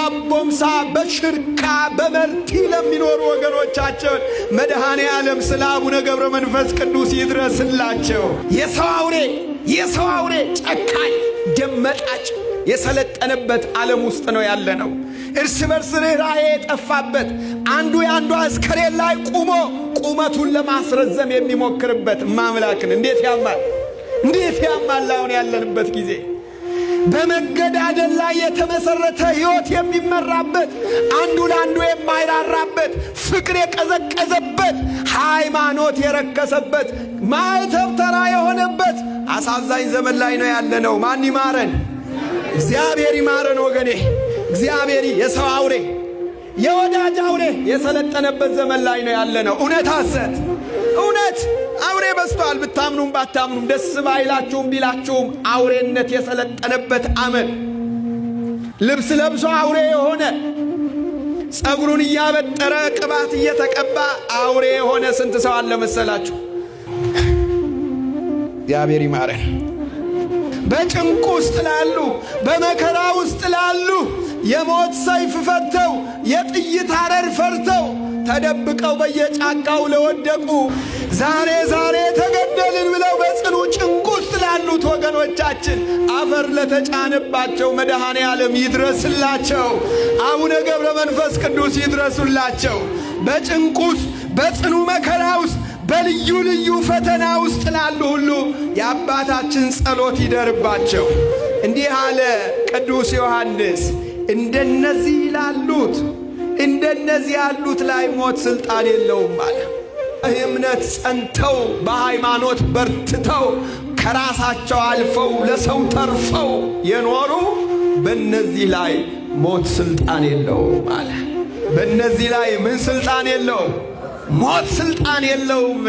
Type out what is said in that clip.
በአቦምሳ፣ በሽርካ፣ በመርቲ ለሚኖሩ ወገኖቻችን መድኃኔ ዓለም ስለ አቡነ ገብረ መንፈስ ቅዱስ ይድረስላቸው። የሰው አውሬ፣ የሰው አውሬ ጨካኝ ደመጣጭ የሰለጠነበት ዓለም ውስጥ ነው ያለ ነው። እርስ በርስ ርኅራኄ የጠፋበት፣ አንዱ የአንዱ አስከሬን ላይ ቁሞ ቁመቱን ለማስረዘም የሚሞክርበት፣ ማምላክን እንዴት ያማል! እንዴት ያማል! አሁን ያለንበት ጊዜ በመገዳደል ላይ የተመሰረተ ሕይወት የሚመራበት፣ አንዱ ለአንዱ የማይራራበት፣ ፍቅር የቀዘቀዘበት፣ ሃይማኖት የረከሰበት፣ ማዕተብ ተራ የሆነበት አሳዛኝ ዘመን ላይ ነው ያለነው። ማን ይማረን? እግዚአብሔር ይማረን ወገኔ። እግዚአብሔር የሰው አውሬ፣ የወዳጅ አውሬ የሰለጠነበት ዘመን ላይ ነው ያለነው። እውነት ሐሰት? እውነት አውሬ በዝቷል። ብታምኑም ባታምኑም፣ ደስ ባይላችሁም ቢላችሁም አውሬነት የሰለጠነበት አመን፣ ልብስ ለብሶ አውሬ የሆነ፣ ጸጉሩን እያበጠረ ቅባት እየተቀባ አውሬ የሆነ ስንት ሰው አለ መሰላችሁ? እግዚአብሔር ይማረን። በጭንቅ ውስጥ ላሉ፣ በመከራ ውስጥ ላሉ፣ የሞት ሰይፍ ፈርተው፣ የጥይት አረር ፈርተው ተደብቀው በየጫካው ለወደቁ፣ ዛሬ ዛሬ ተገደልን ብለው በጽኑ ጭንቅ ውስጥ ላሉት ወገኖቻችን፣ አፈር ለተጫነባቸው መድኃኔ ዓለም ይድረስላቸው። አቡነ ገብረ መንፈስ ቅዱስ ይድረሱላቸው። በጭንቅ ውስጥ፣ በጽኑ መከራ ውስጥ፣ በልዩ ልዩ ፈተና ውስጥ ላሉ ሁሉ የአባታችን ጸሎት ይደርባቸው። እንዲህ አለ ቅዱስ ዮሐንስ፣ እንደነዚህ ያሉት ላይ ሞት ሥልጣን የለውም አለ። እምነት ጸንተው፣ በሃይማኖት በርትተው፣ ከራሳቸው አልፈው ለሰው ተርፈው የኖሩ በእነዚህ ላይ ሞት ሥልጣን የለውም አለ። በእነዚህ ላይ ምን ሥልጣን የለውም? ሞት ሥልጣን የለውም።